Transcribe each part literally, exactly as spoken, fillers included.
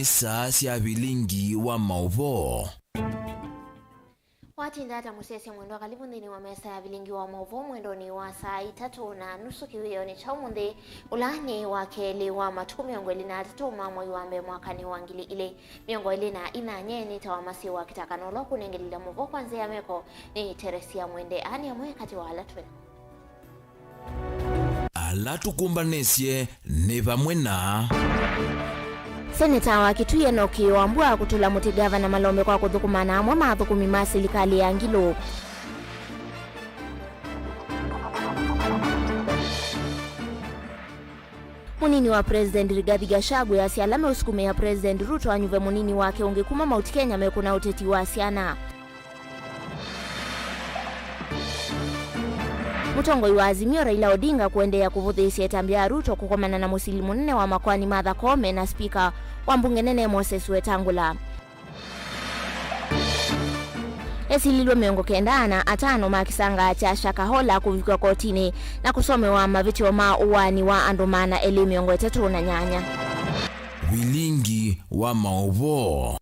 Saa sya vilingi wa maũvoo. Watinda ata mũsyaĩĩsya mwendwa? Kalivu nthĩnĩ wa mesa ya vilingi wa maũvoo mwendonĩ wa saa itatũ na nusu kĩwĩonĩ kya ũmũnthĩ, ũla nĩ wa kelĩ wa matukũ mĩongo ĩlĩ na atatũ ma mwai wa mbee mwakanĩ wa ngili ilĩ mĩongo ĩlĩ na inyanya. Nĩtawa Masiwa Kĩtaka na ũla ũkũnengelelya maũvoo kwa nzĩa ya meko nĩ Teresia Mwende. Aa nĩ amwe katĩ wa ala twĩ nao. Ala tũkũmbanĩsye nĩ vamwe na. Seneta wa Kitui Enock Wambua kũtũla mũtĩ Gavana Malombe kwa kũthũkũma na amwe ma athũkũmi ma silikalĩ ya Ngilu. Mũnini wa President Rigathi Gachagua easya ala meũsukumĩa President Ruto anyuve mũnini wake ũngĩ kuma Mount Kenya mekũna ũteti wa syana. Mũtongoi wa Azimio Raila Odinga kũendeea kũvũthĩĩsya ĩtambya ya Ruto kũkomana na mũsili mũnene wa makoani Martha Koome na spika wa mbunge nene Moses Wetangula. Esililwe mĩongo kenda na atano ma kĩsangaa kya Shakahola kũvikwa kotinĩ na kũsomewa mavĩtyo ma ũaani wa andũ maana elĩ mĩongo ĩtatũ na nyanya. Vilingi wa maũvoo.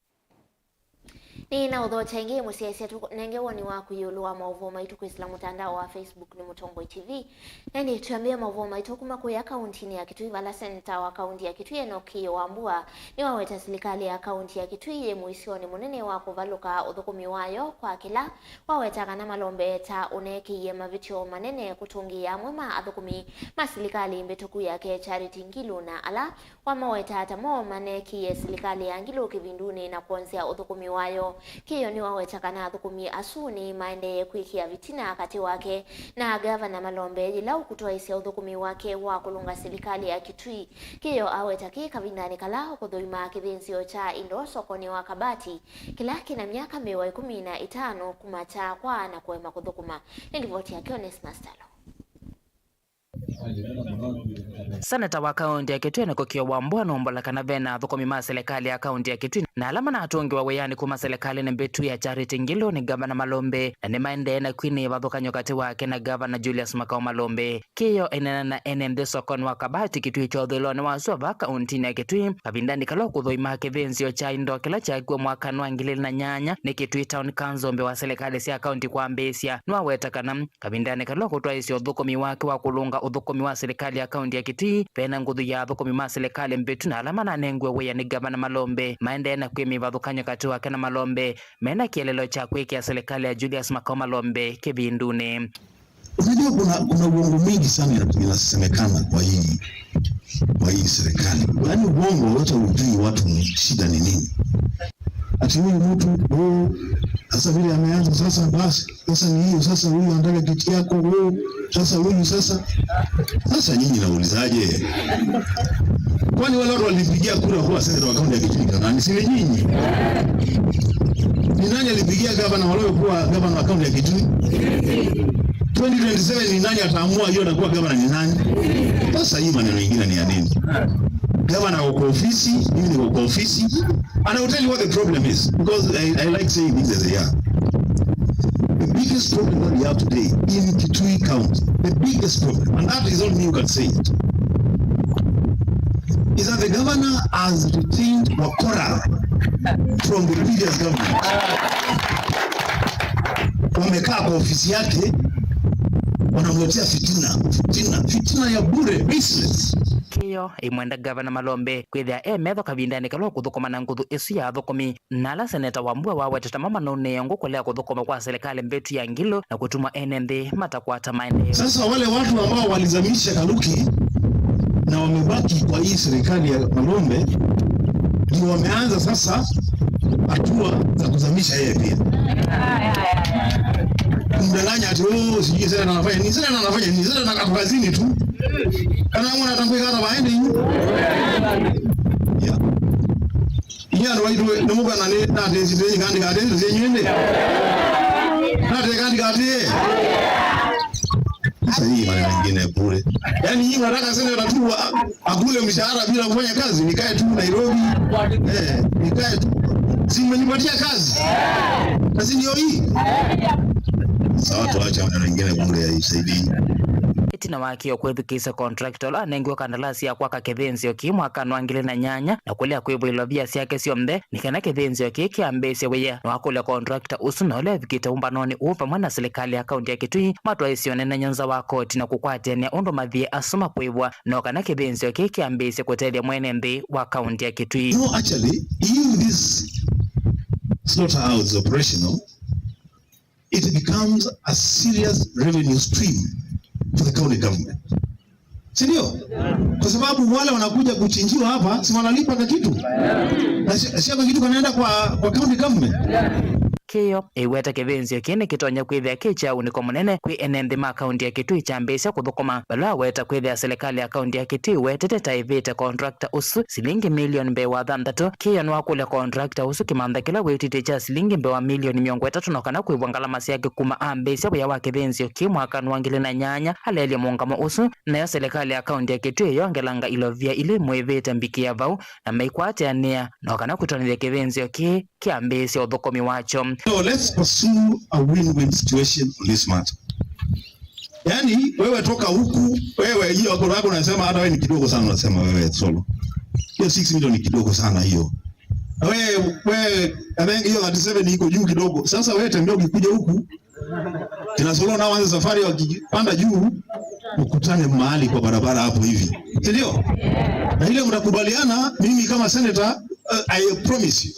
Nĩnaũthokya ĩngĩ mũsyaĩĩsya, tũnenge woni waku ĩũlũ wa maũvoo maitũ kwĩsĩla mũtandao wa Facebook nĩ Mũtongoi T V. Na ĩndĩ twambĩe maũvoo maitũ kuma kũya kauntinĩ ya Kitui, vala seneta wa kaunti ya Kitui Enock Wambua nĩwaweta silikalĩ ya kaunti ya Kitui yĩ mũisyonĩ mũnene wa kũvalũka ũthũkũmi wayo kwa kĩla waweta kana Malombe ta ũneekĩie mavĩtyo manene kũtũngĩĩa amwe ma athũkũmi ma silikalĩ mbĩtũku yake Charity Ngilu na ala wamawetaa ta mo maneekĩie silikalĩ ya Ngilu kĩvindunĩ na kwonzea ũthũkũmi wayo. Kĩyo nĩwaweta kana athũkũmi asu nĩmaendee kwĩkĩa vitina katĩ wake na Gavana Malombe yĩla ũkũtwaĩsya ũthũkũmi wake wa kũlũnga silikalĩ ya Kitui. Kĩyo aweta kĩĩ kavindanĩ kala ũkũthũimaa kĩthĩnzĩo kya indo sokonĩ wa Kabati kĩla kĩna myaka mĩwa ĩkũmi na ĩtano kuma kyaakwa na kũema kũthũkũma. Nĩ livoti yake Onesmus Talo. Seneta wa kaunti ya Kitui Enock Wambua nũmbola kana ve na athũkũmi ma silikalĩ ya kaunti ya Kitui na ala manatũngĩwa wĩanĩ kuma silikalĩnĩ mbĩtu ya Charity Ngilu nĩ Gavana Malombe, na nĩmaendee na kwinĩa ĩvathũkany'o katĩ wake na Gavana Julius Makau Malombe. Kĩyo ĩneena na ene nthĩ sokonĩ wa Kabati Kitui kya ũthũĩlonĩ wa sua vaa kauntinĩ ya Kitui kavindanĩ kala ũkũthũimaa kĩthĩnzĩo kya indo kĩla kyakiwe mwakanĩ wa ngili ilĩ na nyanya nĩ Kitui Town Council mbee wa silikalĩ sya kaunti kwambĩĩsya. Nĩwaweta kana kavindanĩ kala ũkũtwaĩsya ũthũkũmi wake wa kũlũnga ũthũkũmi wa silikalĩ ya kaunti ya Kitui, ve na nguthu ya athũkũmi ma silikalĩ mbĩtu na ala mananengiwe wĩa nĩ Gavana Malombe maendee na kwĩmya ĩvathũkany'o katĩ wake na Malombe, me na kĩeleelo kya kwĩkĩa silikalĩ ya Julius Makau Malombe kĩvindunĩ. Unajua, kuna, kuna uongo mingi sana inasemekana kwa hii, kwa hii serikali. Yaani, uongo, hata hujui watu ni shida ni nini. Ati huyu mtu, oh, sasa vile ameanza sasa, basi sasa ni hiyo sasa, huyu anataka kiti yako, oh, sasa huyu sasa. Sasa nyinyi naulizaje? Kwani wale watu walimpigia kura kuwa seneta wa kaunti ya Kitui ni nani? Si ni nyinyi? Ni nani alipigia gavana Malombe kuwa gavana wa kaunti ya Kitui? Twenty twenty-seven ni nani ataamua hiyo atakuwa gavana ni nani? Sasa hii maneno ingine ni ya nini? Gavana ako kwa ofisi, mimi niko kwa ofisi. And I will tell you what the problem is, because I, I like saying things as they are. The biggest problem that we have today in Kitui County, the biggest problem, and that is all me who can say it, is that the governor has retained wakora from the previous government. Wamekaa kwa ofisi yake, wanamletea fitina, fitina, fitina ya bure, baseless. Kĩyo ĩmwenda Gavana Malombe kwĩthĩa e metho kavindanĩ kala ũkũthũkũma na nguthu ĩsu ya athũkũmi, na ala seneta Wambua wawetete mo manaunĩe ngũ kũlea kũthũkũma kwa silikalĩ mbĩtu ya Ngilu na kũtuma ene nthĩ matakwata maendeeo. Sasa wale watu ambao walizamisha Kaluki na wamebaki kwa hii serikali ya Malombe ndio wameanza sasa hatua za kuzamisha yeye pia. Kumdanganya ati, "Oh, sijui seneta anafanya nini, seneta anafanya nini, seneta ako kazini tu." Kana mwana atanguika hata waende hivi. Yeah. Inyuĩ andũ aitũ nĩmũkwenda nĩ natĩsitĩnyi kandĩkatĩ nthĩ syenyu ĩndĩ? Natĩ kandĩkatĩ. Sasa hii maneno mengine bure. Yaani nyinyi mnataka seneta tu wa- akule mshahara bila kufanya kazi, nikae tu Nairobi. Eh, nikae tu. Si mmenipatia kazi? Kazi ndio hii. Sawa, tuache maneno mengine bure ya isaidii. Ĩtina wa kĩo kwĩthukĩĩsya contractor ũla anengiwe kandalasi ya kwaka kĩthĩnzĩo kĩĩ mwakanĩ wa ngili na nyanya na kũlea kwĩvwa ilovia syake syonthe nĩ kana kĩthĩnzĩo kĩĩ kĩambĩĩsye wĩa, nĩwakũlya contractor ũsu na ũla evikĩte ũmbanonĩ ũũ vamwe na silikalĩ ya kaunti ya Kitui matwaĩsye ũneenany'a nza wa koti na kũkwatĩanĩa ũndũ mathiĩ asu makũĩvwa, no kana kĩthĩnzĩo kĩĩ kĩambĩĩsye kũtethya mwene nthĩ wa kaunti ya Kitui. No, actually, if this slaughterhouse is operational, it becomes a serious revenue stream for the county government. Si ndio? Kwa sababu wale wanakuja kuchinjiwa hapa, si wanalipa ka kitu? Na si, si ka kitu kanaenda kwa, kwa county government? Kĩyo ĩweta kĩvĩnzĩo kĩĩ nĩkĩtonya kwĩthĩa kĩ kya ũnĩko mũnene kwĩ ene nthĩ ma kaunti ya Kitui kyambĩĩsya kũthũkũma. Vala aweta kwĩthĩa silikalĩ ya kaunti ya Kitui wetete ta ĩvĩte contractor ũsu silingi milioni mbee wa thanthatũ. Kĩyo nĩwakũlya contractor ũsu kĩmantha kĩla wĩtĩtye kya silingi mbee wa milioni mĩongo ĩtatũ no kana kwĩvwa ngalama syake kuma ambĩĩsya wĩa wa kĩvĩnzĩo kĩĩ mwakanĩ wa ngili na nyanya, aleelye mũũngamo ũsu. Nayo silikalĩ ya kaunti ya Kitui yongelanga ilovia ila imwĩvĩte mbikĩa vau na maikwatĩanĩa no kana kũtonyethya kĩvĩnzĩo kĩĩ kĩambĩĩsya ũthũkũmi wakyo. So let's pursue a win-win situation on this matter. Yaani, wewe toka huku, wewe hiyo hapo lako unasema hata wewe ni kidogo sana unasema wewe Solo. Hiyo six million ni kidogo sana hiyo. Na wewe, wewe, I think hiyo thirty-seven iko juu kidogo. Sasa wewe tembea ukikuja huku, kina Solo nao waanze safari wakipanda juu, mkutane mahali kwa barabara hapo hivi. Si ndio? Na ile mtakubaliana, mimi kama senator, uh, I promise you,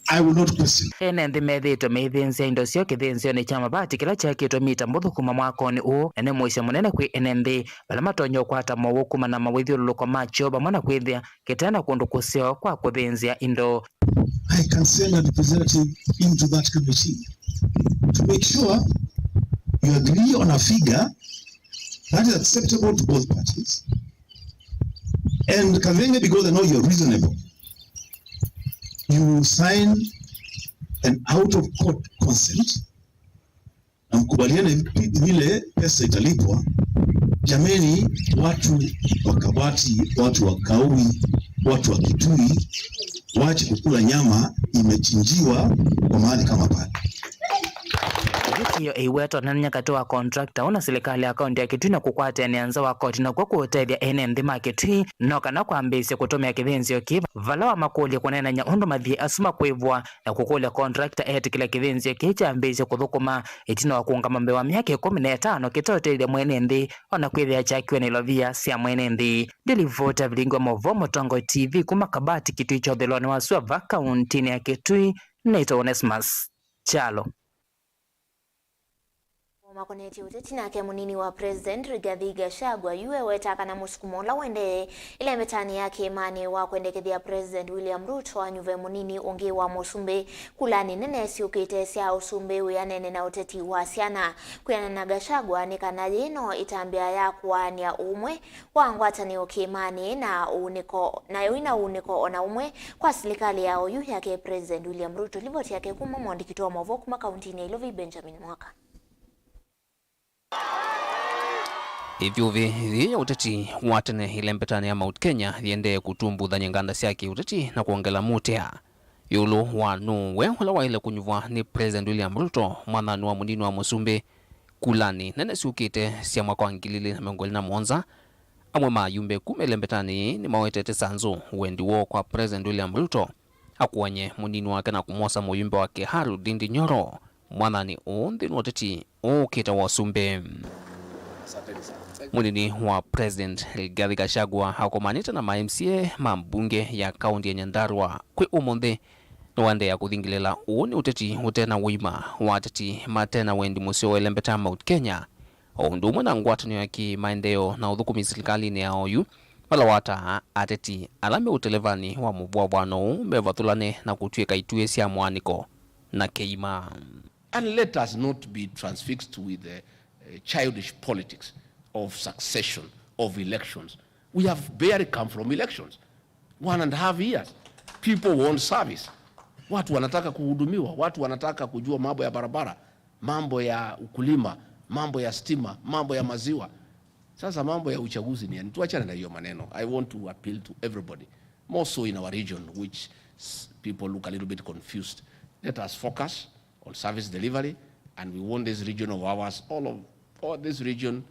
I will not question. Ene nthĩ methĩĩtwe meithĩnzĩa indo syoo kĩthĩnzĩonĩ kya mavati kĩla kyakĩtwe mita mbũthũ kuma mwakonĩ ũũ, na nĩ mũisyo mũnene kwĩ ene nthĩ vala matonya ũkwata mowau kuma na mawĩthyũlũlũko makyo vamwe na kwĩthĩa kĩte na kũndũ kũseo kwa kũthĩnzĩa indo. I can send a representative into that committee to make sure you agree on a figure that is acceptable to both parties. And Kavenge, because I know you're reasonable, you will sign an out of court consent na mkubaliane vi-, vile pesa italipwa. Jameni, watu wa Kabati, watu wa Kaui, watu wa Kitui, wache kukula nyama imechinjiwa kwa mahali kama pale. Ĩyo ĩiweta ũneenany'a katĩ wa contractor ũũ na silikalĩ ya kaunti ya Kitui na kũkwatĩanĩa nza wa koti nakw'o kũũtethya ene nthĩ ma Kitui no kana kwambĩĩsya kũtũmĩa kĩvĩnzĩo kĩĩ vala wamakũlya kũneenany'a ũndũ mathiĩ asu makwĩvwa na kũkũlya contractor etĩkĩle kĩvĩnzĩo kĩĩ kyambĩĩsye kũthũkũma ĩtina wa kũũngama mbee wa myaka ĩkũmi na ĩtano kĩteũtethya mwene nthĩ, o na kwĩthĩa kyakiwe nĩ ilovia sya mwene nthĩ. Ndilivota vilingwa maũvoo Mũtongoi T V kuma Kabati Kitui kya ũthũĩlonĩ wa sua va kauntinĩ ya Kitui, nĩtawa Onesmus Kyalo. Makonetye ũteti nake mũnini wa President Rigathi Gachagua yu eweta kana mũsukumo ũla ũendee ĩlembetanĩ ya kĩĩmanĩ wa kwendekethya President William Ruto anyuve mũnini ũngĩ wa mũsumbĩ kulanĩ nene syũkĩte sya ũsumbĩ wĩanene na ũteti wa syana. Kwĩanana na Gachagua, nĩ kana yĩĩ no ĩtambya ya kũaanĩa ũmwe wa ngwatanĩo kĩĩmanĩ na ũunĩko, na wĩna ũunĩko o na ũmwe kwa silikalĩ ya oyu yake President William Ruto. Livoti yake kuma mwandĩki witũ wa maũvoo kuma kauntinĩ ya Ilovi, Benjamin Mwaka. Ĩvyũvĩ yĩĩ ya ũteti wa tene ĩlembetanĩ ya Mount Kenya yĩendee kũtumbuthany'a nganda sya kĩũteti na kwongela mũtĩa ĩũlũ wa nũũ we ũla waĩle kũnyuvwa nĩ President William Ruto, mwathanĩ wa mũnini wa mũsumbĩ, kulanĩ nene syũkĩte sya mwaka wa ngili ilĩ na mĩongo ĩlĩ na mũonza. Amwe ma ayumbe kuma ĩlembetanĩ yĩĩ nĩmawetete sanzũ wendi woo kwa President William Ruto akũany'e mũnini wake na kũmwosa mũyumbe wa Kiharu Ndindi Nyoro mwathanĩ ũũ nthĩnĩ wa ũteti ũũkĩte wa ũsumbĩ. Mũnini wa President Rigathi Gachagua akomanĩte na ma M C A ma mbunge ya kaunti ya Nyandarua kwĩ ũmũnthĩ nĩwaendeea kũthingĩlĩla ũũ nĩ ũteti ũte na ũima wa ateti mate na wendi mũseo wa ĩlembeta Mount Kenya, o ũndũ ũmwe na ngwatanĩo ya kĩmaendeeo na ũthũkũmi silikalĩnĩ ya oyu, vala wataa ateti ala me ũtelevanĩ wa mũvwavwano ũũ mevathũlane na kũtw'ĩka ituĩ sya mũaanĩko na kĩima. And let us not be transfixed with the, uh, childish politics of succession, of elections. We have barely come from elections. One and a half years. People want service. Watu wanataka kuhudumiwa, watu wanataka kujua mambo ya barabara, mambo ya ukulima, mambo ya stima, mambo ya maziwa. Sasa mambo ya uchaguzi ni, tuachane na hiyo maneno. I want to appeal to everybody, more so in our region, which s-, people look a little bit confused. Let us focus on service delivery, and we want this region of ours, all of, all this region,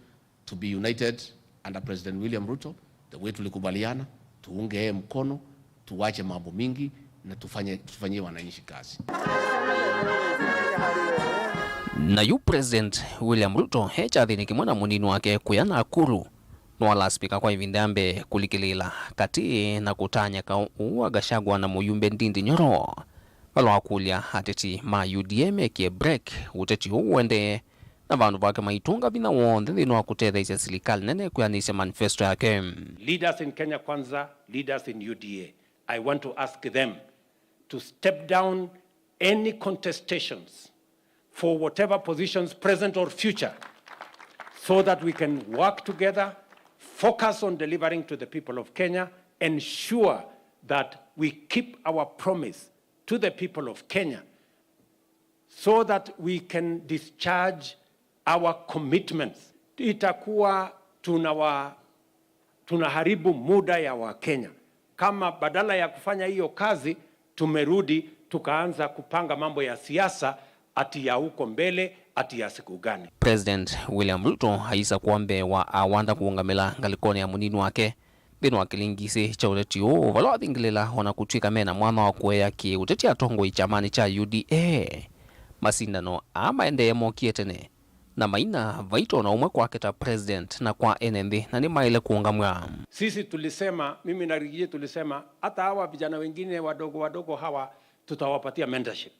to be united under President William Ruto, the way tulikubaliana, tuunge yeye mkono, tuwache mambo mingi na tufanye, tufanyie wananchi kazi. Na yu President William Ruto e kyathĩnĩ kĩmwe na mũnini wake kũya Nakuru, nĩwalaspika kwa ĩvinda ya mbee kũlikĩlĩĩla katĩ na kũtany'a kaũ ũũ wa Gachagua na mũyumbe Ndindi Nyoro, vala wakũlya ateti ma U D A mekie break ũteti ũũ ũendee na vandũ vake maitũnga vinya w'onthe nthĩnĩ wa kũtetheesya silikalĩ nene kwĩanĩsya manifesto yake. Leaders in Kenya Kwanza, leaders in U D A, I want to ask them to step down any contestations for whatever positions, present or future, so that we can work together, focus on delivering to the people of Kenya, ensure that we keep our promise to the people of Kenya, so that we can discharge our commitments. Itakuwa tunawa-, tunaharibu muda ya Wakenya kama badala ya kufanya hiyo kazi, tumerudi tukaanza kupanga mambo ya siasa, ati ya huko mbele, ati ya siku gani. President William Ruto aisakũa mbee wa awanda kũũngamĩla ngalĩkonĩ ya mũnini wake nthĩnĩ wa kĩlingisi kya ũteti ũũ, vala wathingĩlĩla o na kũtw'ĩka me na mwanya wa kũea kĩ-ũteti atongoi kyamanĩ kya U D A. Masindano aa maendee mokie tene, na maina vaito na ũmwe kwake ta president na kwa ene nthĩ, na nĩmaĩle kũũngamw'a. Sisi tulisema, mimi na Rigiji tulisema, hata hawa vijana wengine wadogo wadogo hawa tutawapatia mentorship.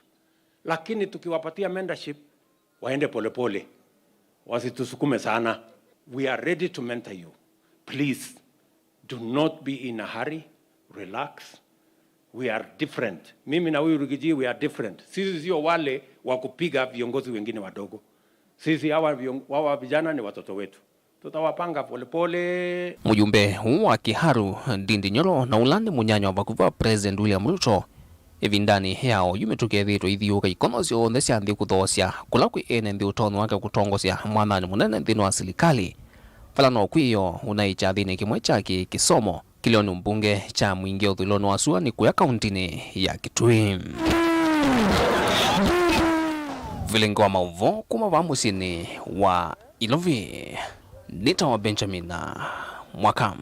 Lakini tukiwapatia mentorship, waende polepole, wasitusukume sana. We are ready to mentor you. Please, do not be in a hurry, relax. We are different. Mimi na huyu Rigiji, we are different. Sisi sio wale wa kupiga viongozi wengine wadogo. Sisi hawa vion-, hawa vijana ni watoto wetu. Tutawapanga polepole. Mũyumbe ũũ wa Kiharu, Ndindi Nyoro, na ũla nĩ mũnyanya wa vakuvĩ wa President William Ruto, ĩvindanĩ ya oyu mĩtũkĩ ethĩĩtwe ithiũũka ikono syonthe sya nthĩ kũthoosya kũla kwĩ ene nthĩ ũtonyi wake kũtongosya mwathanĩ mũnene nthĩnĩ wa silikalĩ, vala no kwĩo ũnaĩ kyathĩnĩ kĩmwe kya kĩ-kĩsomo kĩlĩonĩ mbunge kya Mwingĩ ũthũĩlonĩ wa sua nĩ kũya kauntinĩ ya Kitui. Vilingi wa maũvoo kuma vaa mũsyĩnĩ wa Ilovi, nĩtawa Benjamin Mwaka.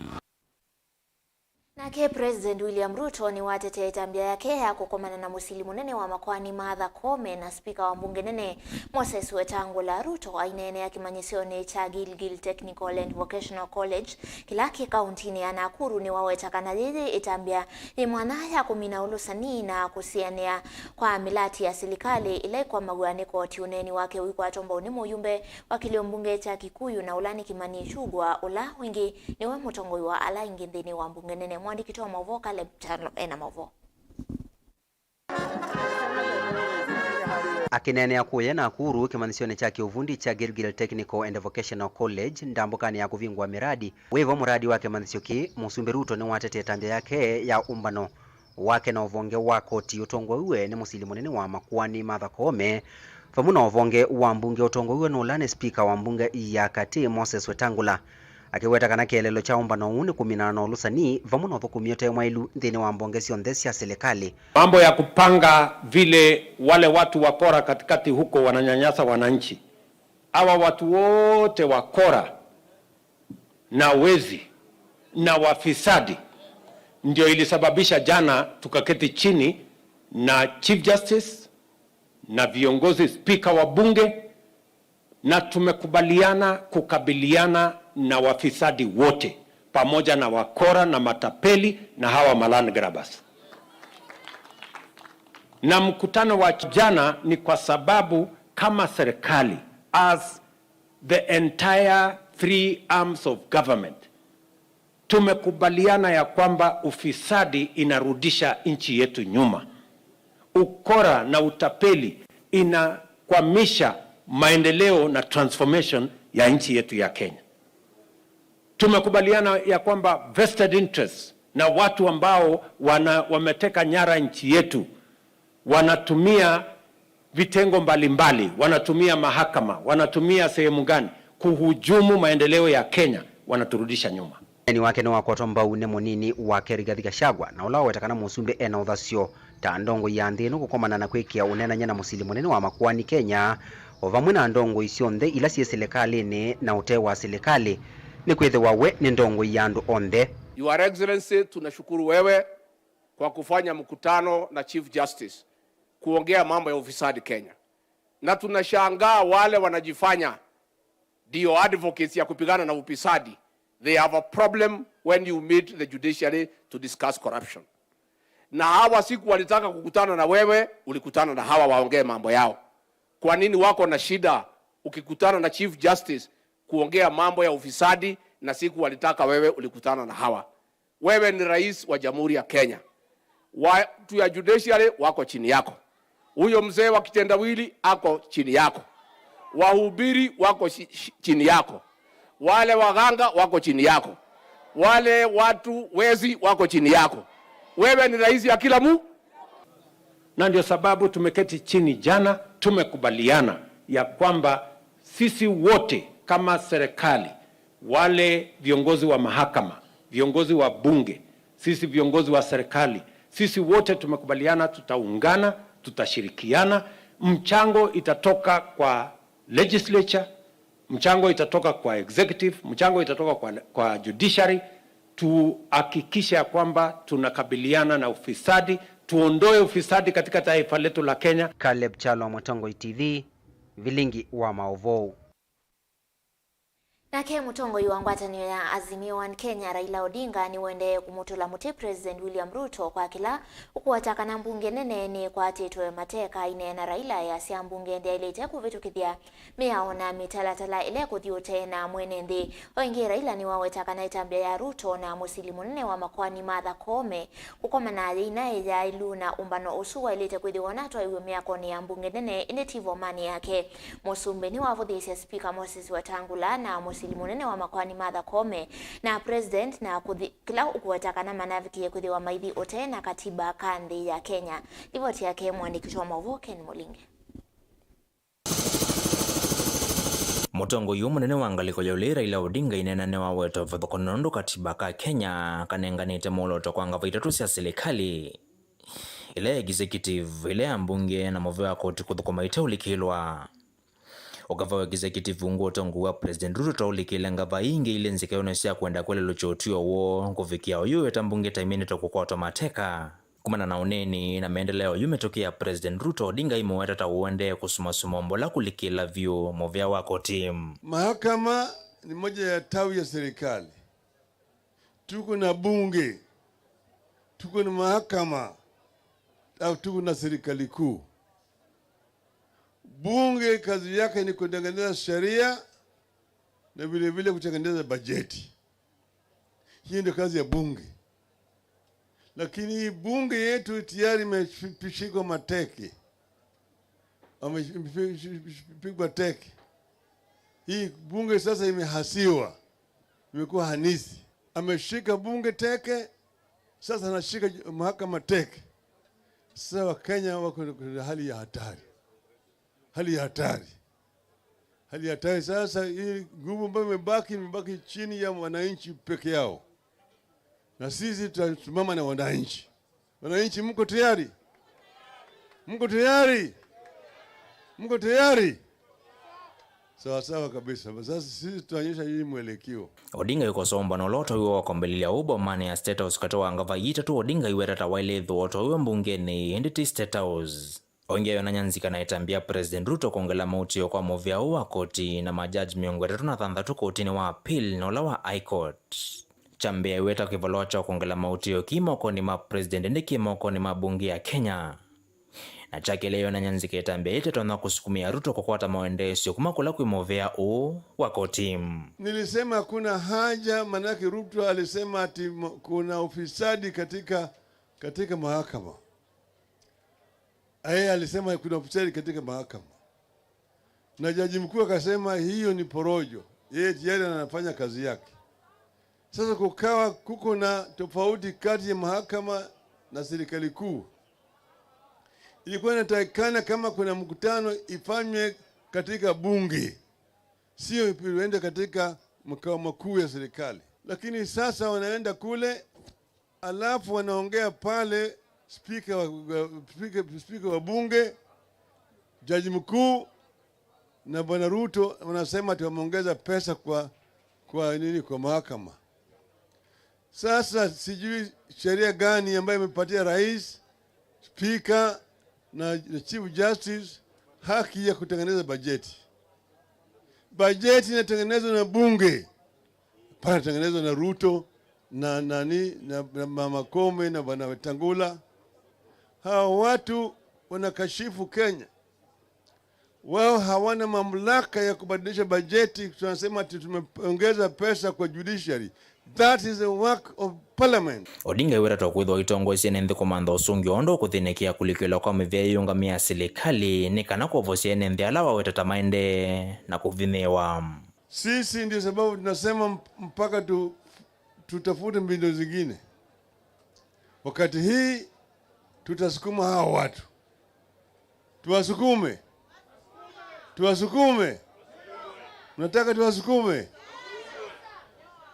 Nake President William Ruto nĩwatetee ĩtambya yake ya kũkomana na mũsili mũnene wa makoani Martha Koome na spika wa mbunge nene Moses Wetangula. Ruto aineenea kĩmanyĩsyonĩ kya Gilgil Technical and Vocational College kĩla kĩ kauntinĩ ya Nakuru nĩwaweta kana yĩyĩ ĩtambya yĩ mwanya ya kũmina ũlũsani na kũsianĩa kwa mĩlati ya silikalĩ ĩla ĩkwamaw'a nĩ koti. Ũneeni wake ũikwatwa mbau nĩ mũyumbe wa kĩlio mbunge kya Kikuyu na ũla nĩ Kimani Ichung'wah, ũla ĩngĩ nĩwe mũtongoi wa ala aingĩ nthĩnĩ wa mbunge nene. Mwandĩki witũ wa maũvoo Caleb Kyalo ena maũvoo. Akĩneenea kũya Nakuru kĩmanyĩsyonĩ kya kĩũvundi kya Gilgil Technical and Vocational College ndambũkanĩ ya kũvingũa mĩradi, wĩvo mũradi wa kĩmanyĩsyo kĩĩ, Mũsumbĩ Ruto nĩwatetee ĩtambya yake ya ũmbano wake na ũvonge wa koti ũtongoew'e nĩ mũsili mũnene wa makoani Martha Koome, vamwe na ũvonge wa mbunge ũtongoew'e nĩ ũla nĩ spika wa mbunge ya katĩ Moses Wetangula, akĩweta kana kĩeleelo kya ũmbano ũũ nĩ kũminana na ũlũsani vamwe na ũthũkũmi ũte mwaĩlu nthĩnĩ wa mbonge syonthe sya silikalĩ. Mambo ya kupanga vile wale watu wakora katikati huko wananyanyasa wananchi. Hawa watu wote wakora na wezi na wafisadi ndio ilisababisha jana tukaketi chini na Chief Justice na viongozi, spika wa bunge, na tumekubaliana kukabiliana na wafisadi wote pamoja na wakora na matapeli na hawa ma land grabbers. Na mkutano wa jana ni kwa sababu kama serikali, as the entire three arms of government, tumekubaliana ya kwamba ufisadi inarudisha nchi yetu nyuma. Ukora na utapeli inakwamisha maendeleo na transformation ya nchi yetu ya Kenya. Tumekubaliana ya kwamba vested interests na watu ambao wana-, wameteka nyara nchi yetu wanatumia vitengo mbalimbali, wanatumia mahakama, wanatumia sehemu gani kuhujumu maendeleo ya Kenya, wanaturudisha nyuma. Ũneeni wake nĩwakwatwa mbau nĩ mũnini wake Rigathi Gachagua, na ũla waweta kana mũsumbĩ ena ũthasyo ta ndongoi ya nthĩ ĩno kũkomana na kwĩkĩa ũneenany'a na mũsili mũnene wa makoani Kenya, o vamwe na ndongoi syonthe ila syĩ silikalĩnĩ na ũte wa silikalĩ, nĩkwĩthĩwa we nĩ ndongoi ya andũ onthe. Your Excellency, tunashukuru wewe kwa kufanya mkutano na Chief Justice kuongea mambo ya ufisadi Kenya. Na tunashangaa wale wanajifanya ndio advocates ya kupigana na ufisadi. They have a problem when you meet the judiciary to discuss corruption. Na hawa siku walitaka kukutana na wewe, ulikutana na hawa waongee mambo yao. Kwa nini wako na shida ukikutana na Chief Justice kuongea mambo ya ufisadi, na siku walitaka wewe ulikutana na hawa? Wewe ni rais wa Jamhuri ya Kenya. Watu ya judiciary wako chini yako. Huyo mzee wa kitendawili ako chini yako. Wahubiri wako shi- shi- chini yako. Wale waganga wako chini yako. Wale watu wezi wako chini yako. Wewe ni rais ya kila mu. Na ndio sababu tumeketi chini jana, tumekubaliana ya kwamba sisi wote kama serikali, wale viongozi wa mahakama, viongozi wa bunge, sisi viongozi wa serikali, sisi wote tumekubaliana tutaungana, tutashirikiana. Mchango itatoka kwa legislature, mchango itatoka kwa executive, mchango itatoka kwa, kwa judiciary. Tuhakikishe ya kwamba tunakabiliana na ufisadi, tuondoe ufisadi katika taifa letu la Kenya. Caleb Chalo, Mũtongoi T V, Vilingi wa Maũvoo. Nake mũtongoi wa ngwatanĩo ya Azimio One Kenya, Raila Odinga, nĩwendee kũmũtũla mũtĩ President William Ruto kwa kĩla ũkũweta kana mbunge nene nĩkwatĩtwe mateka. Aineena, Raila easya mbunge ndyaĩlĩte kũvĩtũkĩthya mĩao na mĩtalatala ĩla ĩkũthi ũtee na mwene nthĩ. O ĩngĩ, Raila nĩwaweta kana ĩtambya ya Ruto na mũsili mũnene wa makoani Martha Koome kũkomana yĩina ĩyaĩlu na ũmbano ũsu waĩlĩte kwĩthĩwa ũnatwaiwe mĩakonĩ ya mbunge nene, ĩndĩ ti vomanĩ yake. Mũsumbĩ nĩwavũthĩĩsye Spika Moses Wetangula na mũsili mũnene wa makoani Martha Koome na President na kũthi kĩla ũkũweta kana manavikie kwĩthĩwa maithi ũtee na katiba ka nthĩ ya Kenya. Livoti yake mũandĩki witũ wa maũvoo Ken Mũlinge. Mũtongoi ũyũ mũnene wa ngalĩko ya ũlei Raila Odinga aineena nĩwaweta ũvathũkany'o nũndũ katiba ka Kenya kanenganĩte mwolooto kwa ngava itatũ sya silikalĩ, ĩla ya executive, ĩla ya mbunge na mũvĩa wa koti kũthũkũma iteũlikĩlwa. Ũkava wa executive ungu ũtongoi wa President Ruto taũlikĩle ngava ingĩ ilĩ nzĩkenĩ sya kwenda kwelelũkya ũtw'ĩo woo kũvikĩa oyu weta mbunge taiminĩte kũkwatwa mateka. Kumana na ũneeni na maendeleo yu mĩtũkĩ ya President Ruto, Odinga aimũweta ta ũendee kũsumasuma mbola kũlikĩla vyũ mũvĩa wa koti. Mahakama ni moja ya tawi ya serikali. Tuko na bunge, tuko na mahakama, au tuko na serikali kuu. Bunge kazi yake ni kutengeneza sheria na vile vile kutengeneza bajeti. Hiyo ndio kazi ya bunge. Lakini hii bunge yetu tayari imepigwa mateke, wamepigwa teke. Hii bunge sasa imehasiwa, imekuwa hanisi. Ameshika bunge teke, sasa anashika mahakama teke. Sasa Wakenya wako katika hali ya hatari, hali ya hatari. Hali ya hatari. Sasa hii nguvu ambayo imebaki, imebaki chini ya wananchi peke yao, na sisi tutasimama na wananchi. Wananchi, mko tayari? Mko tayari? Mko tayari? Sawa sawa kabisa. Sasa sisi tutaonyesha hii mwelekeo. Odinga ikosoa ũmbano ũla ũtoiwe wa kwambĩlĩlya ũu bomanĩ ya State House katĩ wa ngava itatũ. Odinga aiweta ta waĩlĩthwa ũtoiwe mbungenĩ, ĩndĩ ti State House. Ongeyo na nyanzika na ĩtambya President Ruto kwongela maũtĩo kwa mũvĩa ũũ wa koti na majaji mĩongo ĩtatũ na thanthatũ kotinĩ wa appeal na ũla wa High Court. Kyambĩa aiweta kĩvalũa kya kwongela maũtĩo ki mokonĩ ma President, ĩndĩ kĩ mokonĩ ma mbunge ya Kenya. Na kya kelĩ, yo na nyanzika ĩtambya ĩtetonya kũsukumĩa Ruto kũkwata mawendeesyo kuma kũla kwĩ mũvĩa ũũ wa koti. Nilisema hakuna haja, manake Ruto alisema ati mo- kuna ufisadi katika, katika mahakama. Yeye alisema kuna ufisadi katika mahakama, na jaji mkuu akasema hiyo ni porojo, yeye tayari anafanya kazi yake. Sasa kukawa kuko na tofauti kati ya mahakama na serikali kuu. Ilikuwa inatakikana kama kuna mkutano ifanywe katika bunge, sio iende katika makao makuu ya serikali. Lakini sasa wanaenda kule, alafu wanaongea pale, spika wa, wa, spika, spika wa bunge, jaji mkuu, na Bwana Ruto wanasema ati wameongeza pesa kwa, kwa nini, kwa mahakama. Sasa sijui sheria gani ambayo imepatia rais, spika na, na Chief Justice haki ya kutengeneza bajeti. Bajeti inatengenezwa na bunge, hapana tengenezwa na Ruto na nani na, na Mama Koome na Bwana Wetangula. Hawa watu wanakashifu Kenya. Wao hawana mamlaka ya kubadilisha bajeti. Tunasema ati tumeongeza pesa kwa judiciary. That is the work of parliament. Odinga eweta twakwĩthwa itongoesye ene nthĩ kũmantha ũsũngĩo ũndũ ũkũthĩnĩkĩa kũlikĩlwa kwa mĩvĩa yĩũngamĩa silikalĩ nĩ kana kwovosya ene nthĩ ala waweta ta maendee na kũvinyĩĩwa. Sisi ndio sababu tunasema mp-, mpaka tu-, tutafute mbinu zingine. Wakati hii tutasukuma hawa watu. Tuwasukume. Tuwasukume. Mnataka tuwasukume?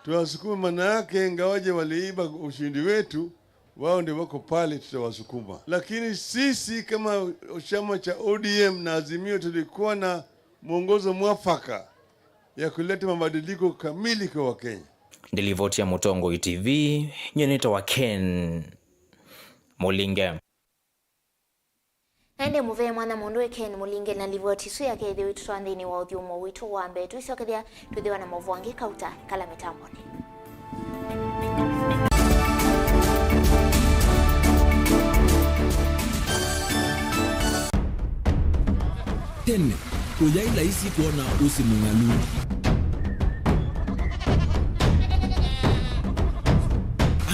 Tuwasukume, maana yake ingawaje waliiba ushindi wetu, wao ndio wako pale, tutawasukuma. Lakini sisi kama chama cha O D M na Azimio tulikuwa na mwongozo mwafaka ya kuleta mabadiliko kamili kwa Wakenya. Ndilivoti ya Mũtongoi T V, nyie nĩtawa Ken Mũlinge. Na ĩndĩ mũvee mwanya mũndũ ĩ Ken Mũlinge na livoti ĩsu yake ĩthĩwe tũtwa nthĩnĩ wa ũthyũmũo witũ wa mbee. Twĩsyokethya twĩthĩwa na maũvoo angĩ kauta kala mĩtambonĩ. Tene, ũyaĩ laisi kwona ũsĩ mũng'alu.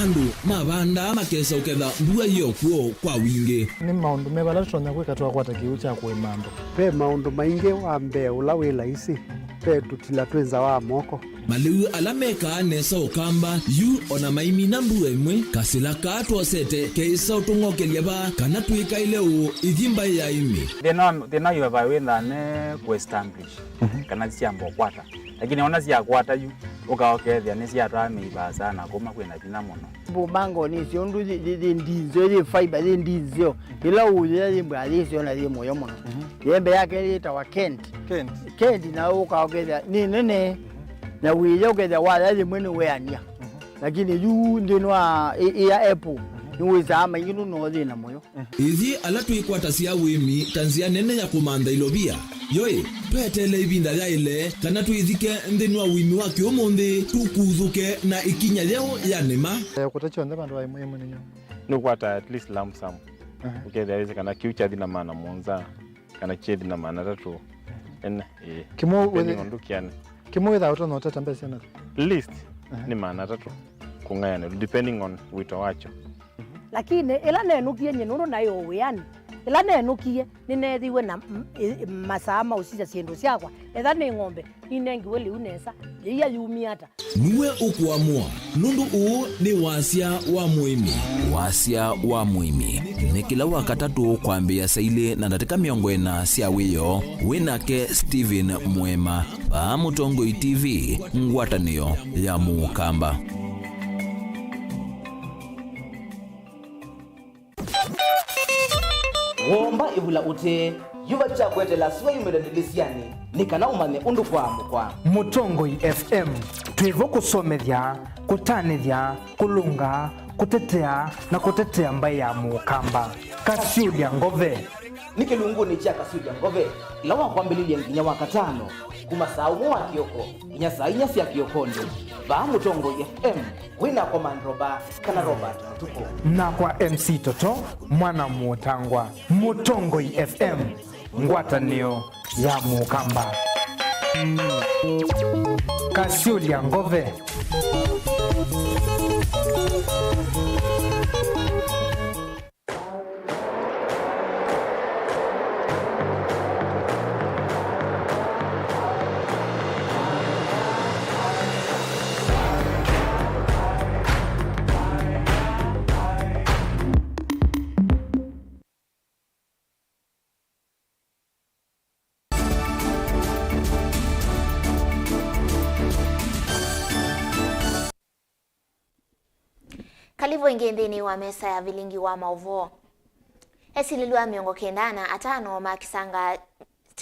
Andũ mavandaa makesa ũketha mbua yĩ o kw'o kwa wingĩ. Nĩ maũndũ meva ala tũtonya kwĩka twakwata kĩw'ũ kya kũĩma andũ? Ve maũndũ maingĩ. Wa mbee ũla wĩ laisi, ve tũtila twĩ nza wa moko. Malĩu ala mekaa nesa Ũkamba, yu o na maimina mbua ĩmwe, kasĩla kaa twosete keĩsa ũtũng'okelya vaa kana twĩkaĩle ũũ ithi mbaĩ ya ĩmĩ. Thĩna wa, thĩna wa highway wĩthaa ne kũ establish, mhm, kana syamba ũkwata. Lakini ona syakwata yu, ũka ũkethĩa nĩsyatwaa mĩivaasa na kuma kwĩna vinya mũno. Mbumbango nĩsyo ũndũ yĩ, yĩ, yĩ ndinzeo, yĩ fiber, yĩ ndinzeo. Ĩla ũyĩa yĩ mbwa yĩsyo na yĩ mũyo mũno. Mhm. Yembe yake yĩtawa Kent. Kent. Kent na ũka ũkethĩa nĩ nene. Na wĩya ũkethĩa waya yĩmwe nĩweania. Mhm. Lakini yu nthĩnĩ wa ĩ-, ĩ ya apple, mhm, nĩwĩsaa maingĩ nũno thĩna mũyo. Ithi ala twĩkwatasya ũĩmi ta nzĩa nene ya kũmantha ilovia. Yoĩ, tweteele ĩvinda yaĩle kana twĩthike nthĩnĩ wa ũĩmi wa kĩũmũnthĩ, tũkuthũke na ĩkinya yeũ ya nĩma. Eh, kũta kyonthe vandũ va ĩmwe ĩmwe nĩnyo. Nũkwata at least lump sum. Aha. Ũkethĩa wĩsĩ kana kĩu kyathi na maana mũonza, kana kyethi na maana atatũ. Ene, ĩĩ. Kĩmwe depending wĩthĩ-, on ndũkĩanĩ. Kĩmwe wĩthaa ũtonya ũteta mbesa syana? Least, aha, nĩ maana atatũ kũng'ayanĩlwa, depending on wĩto wakyo. Lakini ĩla nenũkie nyie nũndũ naĩ o wĩanĩ, ĩla nenũkie nĩneethĩiwe na m-, ĩ-, masaa ma ũsisya syĩndũ syakwa. Etha nĩ ng'ombe, ninengiwe lĩu nesa, yĩia yumie ata? Nue ũkũamũa, nũndũ ũũ nĩ wasya wa mũĩmi. Wasya wa mũĩmi nĩ kĩla Wakatatũ kwambĩĩa saa ilĩ na ndatĩka mĩongo ĩna sya wĩoo. Wĩ nake Stephen Mwema, vaa Mũtongoi T V, ngwatanĩo ya Mũkamba. Womba ĩvula ũtee, yuva kya kweteela sua yumĩle ndĩlĩsyanĩ nĩ kana ũmanye ũndũ kwaamũkwa. Mũtongoi F M, twĩ vo kũsomethya, kũtanĩthya, kũlũnga, kũtetea, na kũtetea mbaĩ ya Mũkamba. Kasyũlya Ngove. Nĩ kĩlungunĩ kya Kasyũlya Ngove, ĩla wa kwambĩlĩlya nginya wa katano, kuma saa ũmwe wa kĩoko nginya saa inya sya kĩokonĩ, vaa Mũtongoi F M. Wĩ nakwa Mandroba kana Robert Mũtukũ. Nakwa M C Toto, mwana Mũtangwa. Mũtongoi F M, ngwatanĩo ya Mũkamba. Kasyũlya Ngove. Kalivũ ĩngĩ nthĩnĩ wa mesa ya vilingi wa maũvoo. Esilĩlw'a mĩongo kenda na atano makisanga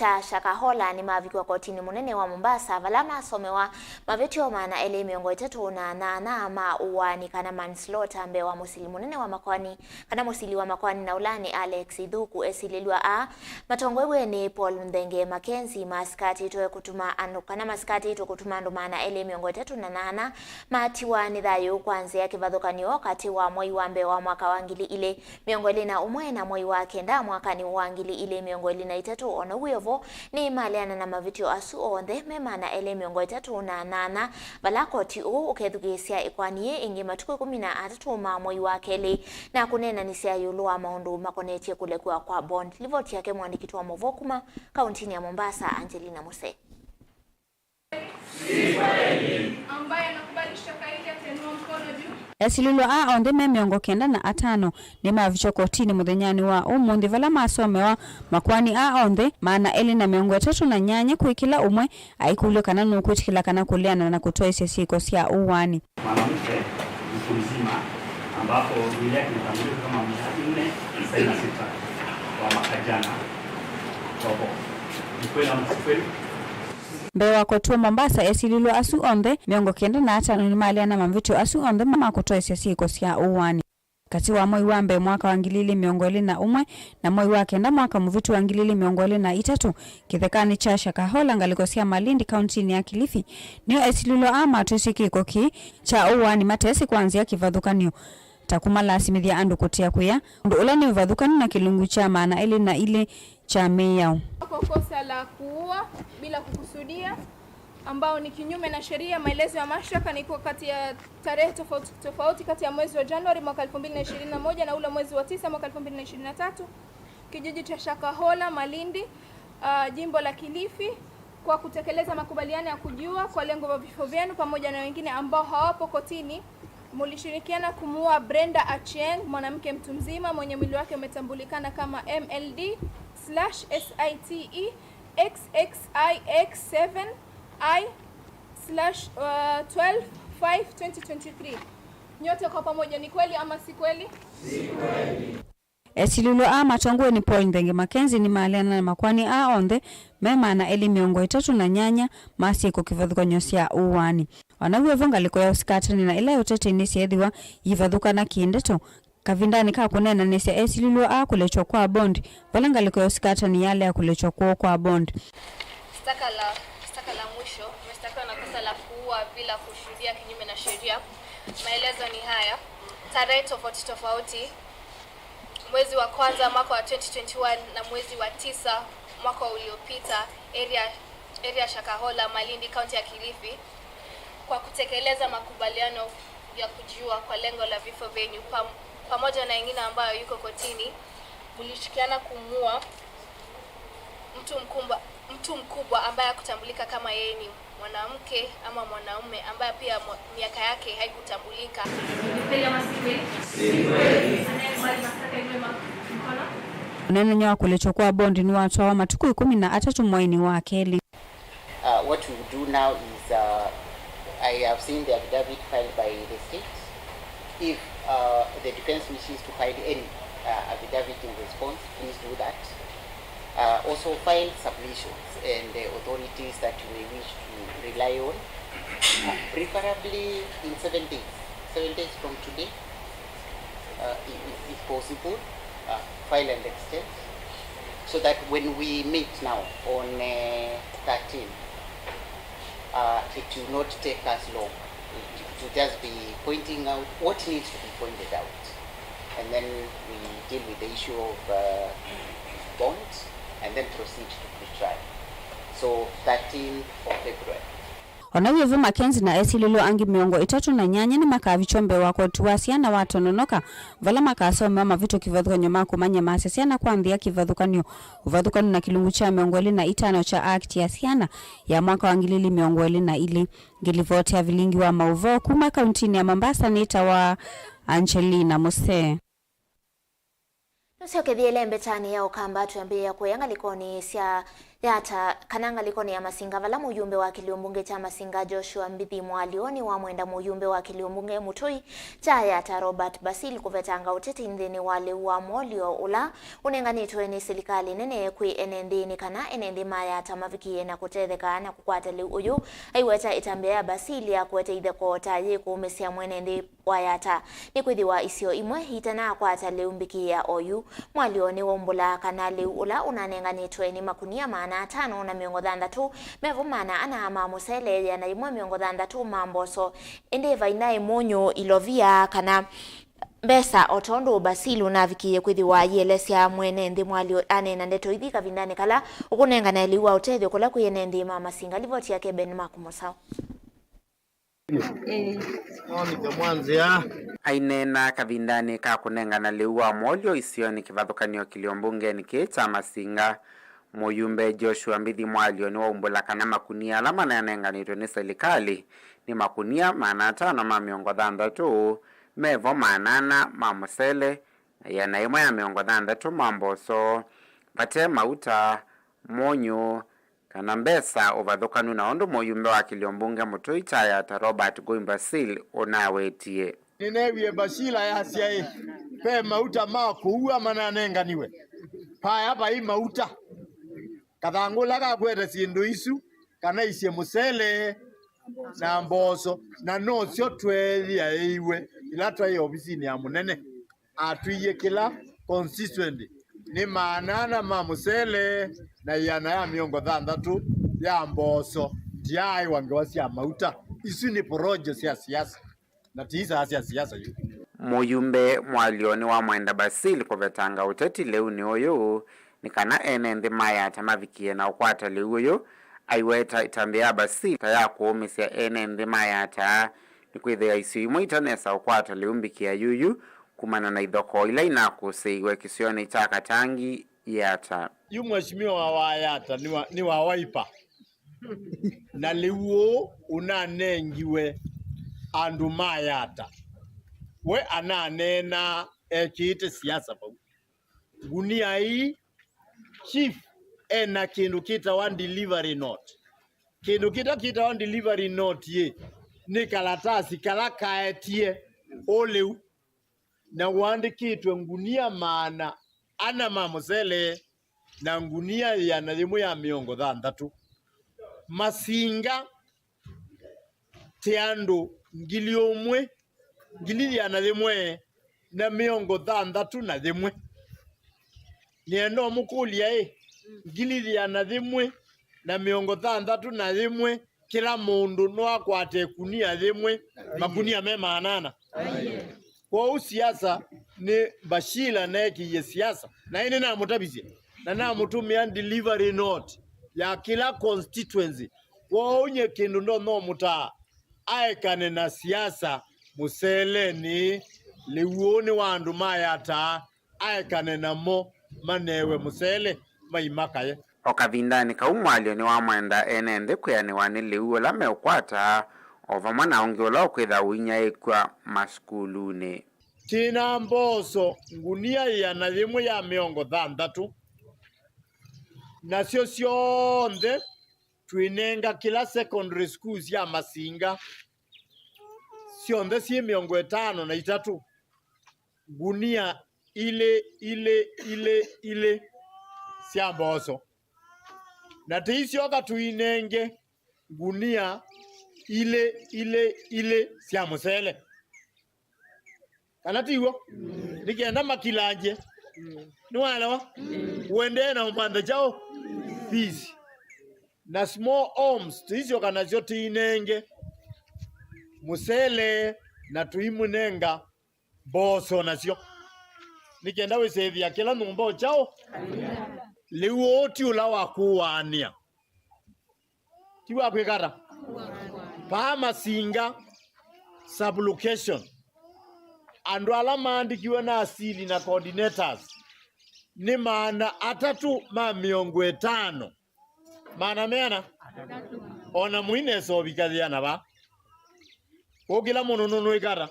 ta Shakahola nĩmavikiwa kotinĩ mũnene wa Mombasa, vala masomewa mavĩtyo maana elĩ mĩongo ĩtatũ na nyanya ma ũaani kana manslaughter mbee wa mũsili mũnene wa makoani, kana mũsili wa makoani na ũla nĩ Alex Ithuku. Esilĩlw'a aa matongoew'e nĩ Paul Nthenge Mackenzie masikatĩtwe kũtuma andũ, kana masikatĩtwe kũtuma andũ maana elĩ mĩongo ĩtatũ na nyanya matiwa nĩ thayũ kwa nzĩa kĩvathũkany'o katĩ wa mwei wa mbee wa mwaka wa ngili ilĩ mĩongo ĩlĩ na ũmwe na mwei wa kenda mwakanĩ wa ngili ilĩ mĩongo ĩlĩ na itatũ. O na wĩ o vo, nĩmaleana na mavĩtyo asu onthe me maana elĩ mĩongo ĩtatũ na nyanya, vala koti ũũ ũkethukĩĩsya ĩkoani yĩĩ ĩngĩ matukũ ĩkũmi na atatũ ma mwei wa kelĩ, na kũneenanĩsya ĩũlũ wa maũndũ makonetye kũlekw'a kwa bond. Livoti yake mwandĩki wa maũvoo kuma kauntinĩ ya Mombasa, Angelina Muse. Ambaye anakubali shtaka hili atainua mkono juu. Esilĩlw'a aa onthe me mĩongo kenda na atano nĩmavikiwe kotinĩ mũthenyanĩ wa ũmũnthĩ, vala masomewa makoani aa onthe maana elĩ na mĩongo ĩtatũ na nyanya, kwĩ kĩla ũmwe aikũlw'a kana nũkwĩtĩkĩla kana kũleana na kũtwaĩsya syĩko sya ũaani. Mwanamke mtu mzima ambapo mwili yake imetambulika kama mia nne tisini na sita wa mwaka jana. Kwa hivyo, ni kweli ama si kweli? Mbee wa koti wa Mombasa, esilĩlw'a asu onthe mĩongo kenda na atano nĩmaleana mavĩtyo asu onthe ma kũtwaĩsya syĩko sya ũaani. Katĩ wa mwei wa mbee mwaka wa ngili ilĩ mĩongo ĩlĩ na ũmwe na mwei wa kenda mwaka mũvĩtu wa ngili ilĩ mĩongo ĩlĩ na itatũ, kĩthekanĩ kya Shakahola, ngalĩko sya Malindi, kauntinĩ ya Kilifi, nĩo esilĩlw'a aa matwisye kĩko kĩĩ kya ũaani matesĩ kwa nzĩa kĩvathũkany'o, ta kũmalasimĩthya andũ kũtia kũya, ũndũ ũla nĩ ũvathũkanu na kĩlungu kya maana elĩ na ilĩ kya mĩao. Kwa kosa la kuua bila kukusudia, ambao ni kinyume na sheria, maelezo ya mashtaka ni kwa kati ya tarehe tofauti tofauti kati ya mwezi wa Januari mwaka elfu mbili na ishirini na moja na ule mwezi wa tisa mwaka elfu mbili na ishirini na tatu, kijiji cha Shakahola, Malindi, ah, jimbo la Kilifi, kwa kutekeleza makubaliano ya kujiua kwa lengo la vifo vyenu pamoja na wengine ambao hawapo kotini. Mulishirikiana kumuua Brenda Achieng, mwanamke mtu mzima mwenye mwili wake umetambulikana kama M L D slash S I T E X X I X seven I slash, uh, twelve five twenty twenty-three. Nyote kwa pamoja, ni kweli ama si kweli? Esilĩlw'a aa matongoew'e nĩ Paul Nthenge Mackenzie nĩmaleana na makoani aa onthe me maana elĩ mĩongo ĩtatũ na nyanya ma syĩko kĩvathũkany'o sya ũaani. O na wĩ o vo, ngalĩko ya ũsikatani na ĩla ya ũteti nĩsyeethĩwa iivathũkana kĩ-ndeto kavindanĩ ka kũneenanĩsya esilĩlw'a aa kũlekywa kwa bond, vala ngalĩko ya ũsikatani yalea kũlekywa kwoo kwa bond. Shtaka la, shtaka la mwisho, umeshtakiwa na kosa la kuua bila kushuhudia kinyume na sheria. Maelezo ni haya: tarehe tofauti tofauti, mwezi wa kwanza mwaka wa twenty twenty-one na mwezi wa tisa mwaka uliopita, area, area Shakahola, Malindi, kaunti ya Kilifi, kwa kutekeleza makubaliano ya kujiua kwa lengo la vifo vyenyu pam-, pamoja na wengine ambayo yuko kotini, mlishikiana kumua mtu mkubwa, mtu mkubwa ambaye hakutambulika kama yeye ni mwanamke ama mwanaume, ambaye pia mwa-, miaka yake haikutambulika. Ni kweli ama si kweli? Si kweli. Anayekubali mashtaka inue ma-, mkono. Ũneenany'a wa kũlekywa kwa bond nĩwatwawa matukũ ĩkũmi na atatũ mweinĩ wa kelĩ. Uh, what we will do now is, uh, I have seen the affidavit filed by the state. If, uh, the defense wishes to file any, uh, affidavit in response, please do that. Uh, also file submissions and the authorities that you may wish to rely on, uh, preferably in seven days, seven days from today, uh, i-, if, if possible, uh, file and extend, so that when we meet now on, uh, thirteen, uh, it will not take us long. It, it will just be pointing out what needs to be pointed out, and then we deal with the issue of, uh, bond, and then proceed to pretrial. So, thirteenth of February. O na wĩ o vo, Mackenzie na esilĩlw'a angĩ mĩongo ĩtatũ na nyanya nĩmakavikywa mbee wa koti wa syana wa Tononoka, vala makasomewa mavĩtyo kĩvathũkany'o ma kũmanyamasya syana kwa nthĩa kĩvathũkany'o, ũvathũkanu na kĩlungu kya mĩongo ĩlĩ na itano kya Act ya Syana ya mwaka wa ngili ilĩ mĩongo ĩlĩ na ilĩ. Ngĩlivoti ya vilingi wa maũvoo kuma kauntinĩ ya Mombasa nĩtawa Angelina Muse. Tũsyokethye ĩlembetanĩ ya Ũkamba, twĩambĩĩa kũya ngalĩkonĩ sya Yata, kana ngalĩkonĩ ya Masinga, vala mũyumbe wa kĩlio mbunge kya Masinga Joshua Mbithi Mwalio nĩwamwenda mũyumbe wa kĩlio mbunge Mũtũi kya Yata Robert Basil kũvetanga ũteti nthĩnĩ wa lĩu wa Mwalio ũla ũnenganĩtwe nĩ silikalĩ nene kwĩ ene nthĩ, nĩ kana ene nthĩ ma Yata mavikĩe na kũtetheka na kũkwata lĩu ũyũ. Aiweta ĩtambya ya Basil ya kũete itheko ta yĩkũũmĩsya mwene nthĩ wa Yata, nĩkwĩthĩwa isio imwe itanakwata lĩu mbĩkĩĩa oyu. Mwalio nĩwaumbũla kana lĩu ũla ũnanenganĩtwe nĩ makunia maana atano na mĩongo thanthatũ, mevo maana ana ma mũsele, ĩana yĩmwe mĩongo thanthatũ ma mboso, ĩndĩ vainaĩ mũnyũ, ilovia, kana mbesa, o tondũ Basil ũnavikĩie kwĩthĩwa aielesya mwene nthĩ. Mwalio aneena ndeto ithi kavindanĩ kala ũkũnengane lĩu wa ũtethyo kũla kwĩ ene nthĩ ma Masinga. Livoti yake Ben Makumũsao. Aineena kavindanĩ ka kũnengana lĩu wa Mwalio isionĩ kĩvathũkany'o kĩlio mbungenĩ kĩĩ kya Masinga, mũyumbe Joshua Mbithi Mwalio nĩwaumbũla kana makunia ala mananenganĩtwe nĩ silikalĩ nĩ makunia maana atano ma mĩongo thanthatũ, mevo maana ana ma mũsele, na ĩana yĩmwe ya mĩongo thanthatũ ma mboso, vate mauta, mũnyũ, kana mbesa ũvathũkanu na ũndũ mũyumbe wa kĩlio mbunge Mũtũi kya Yata Robert Ngũi Basil ũnawetie. Nĩneewie Basil ayasya ĩ, ve mauta ma kũua mananenganiwe. Vaya vai mauta. Kathangũ ũla kakwete syĩndũ isu, kana isye mũsele na mboso, na nosyo tweeyĩaĩiwe ĩla twaĩ ovisinĩ ya mũnene. Atwĩie kĩla constituency nĩ maana ana ma mũsele na ĩana ya mĩongo thanthatũ ya mboso, tyaĩwa ngewa sya mauta. Isu nĩ porojo sya siasa, na ti isaa sya siasa yu. Mũyumbe Mwalio nĩwamwenda Basil kũvetanga ũteti lĩunĩ ũyũ nĩ kana ene nthĩ ma Yata mavikĩe na ũkwata lĩu ũyũ. Aiweta ĩtambya ya Basil ta ya kũũmĩsya ene nthĩ ma Yata, nĩkwĩthĩa isio imwe itanesa ũkwata lĩu mbĩkĩa yuyu kumana na ithokoo ila inakũsĩiwe kĩsionĩ kya Katangi, Yata. Yu mheshimiwa wa Yata nĩ wa, nĩ wa Wiper. Na lĩu ũũ ũnanengiwe andũ ma Yata. We ananeena ekĩĩte siasa vau. Ngunia ii, chief ena kĩndũ kĩtawa delivery note. Kĩndũ kĩta kĩtawa delivery note ĩ, nĩ kalatasi kala kaetie ũlĩu na waandĩkĩtwe ngunia maana ana ma mũsele na ngunia ĩana yĩmwe ya mĩongo thanthatũ. Masinga tĩ andũ ngili ũmwe, ngili ĩana yĩmwe na mĩongo thanthatũ na yĩmwe. Nĩenda ũmũkũlya ĩ, ngili ĩana yĩmwe na mĩongo thanthatũ na yĩmwe, kĩla mũndũ no akwate ĩkunia yĩmwe, makunia me maana ana. Kwoou siasa nĩ Bashila neekĩie siasa, na ĩndĩ namũtavisye na namũtũmĩa delivery note ya kĩla constituency. Kwoou nyie kĩndũ ndonya ũmũtaa aekane na siasa mũselenĩ. Lĩu ũũ nĩ wa andũ ma Yata, aekane namo, manewe mũsele, maimakaye. O kavindanĩ kau, Mwalio nĩwamwenda ene nthĩ kwĩanĩwa nĩ lĩu ũla meũkwata, o vamwe na ũngĩ ũla ũkwĩtha ũinyaĩĩkw'a masukulunĩ. Twĩ na mboso ngunia ĩana yĩmwe ya mĩongo thanthatũ, nasyo syonthe twĩnenga kĩla secondary school sya Masinga, syonthe syĩ mĩongo ĩtano na itatũ, ngunia ilĩ, ilĩ, ilĩ, ilĩ sya mboso. Na tũisyoka tũinenge ngunia ilĩ, ilĩ, ilĩ sya mũsele. Kana ti w'o? Nĩ kenda makilangye. Nĩwaelewa? Ũendee na ũmantha kyaũ? Fees. Na small homes, tũisyoka nasyo tũinenge mũsele na tũimũnenga mboso nasyo, nĩ kenda wĩsĩthĩa kĩla nyũmba ũkyaũ. Lĩu ũũ ti ũla wa kũaanĩa, ti wa kwĩka ata? Paa Masinga sub-location, andũ ala maandĩkiwe na asili na coordinators nĩ maana atatũ ma mĩongo ĩtano. Maana meana? O na mũinesa ũvika yĩana va? Kũu kĩla mũndũ nũnũĩka ata?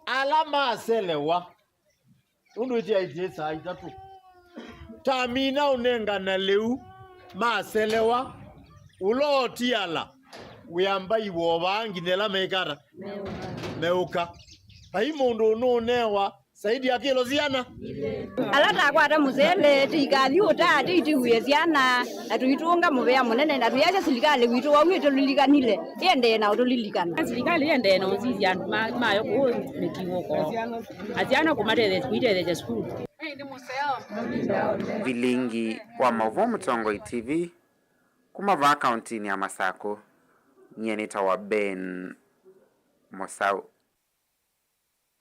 Ala maselewa, nũndũ ĩtyaĩtye saa itatũ, tamina ũnengana lĩu Maselewa, ũla ũtiala wĩa mbai wovaa nginya ĩla mekata meũka. Vai mũndũ ũnũũnewa saidi ya kĩlo syana. Ala takwata mũsele, tĩikathi ũtaa, tĩitiwie syana, na tũitũnga mũvea mũnene, na tũyasya silikalĩ witũ wau ĩtũlilikanile, ĩendee na ũtũlilikana. Silikalĩ ĩendee na ũsisya andũ ma-, mayo kũu mĩkiw'ũko, asyana kũmatetheesya, kũitetheesya sukulu. Vilingi wa maũvoo Mũtongoi T V kuma vaa kauntinĩ ya Masakũ, nyie nĩtawa Ben Mũsaũ.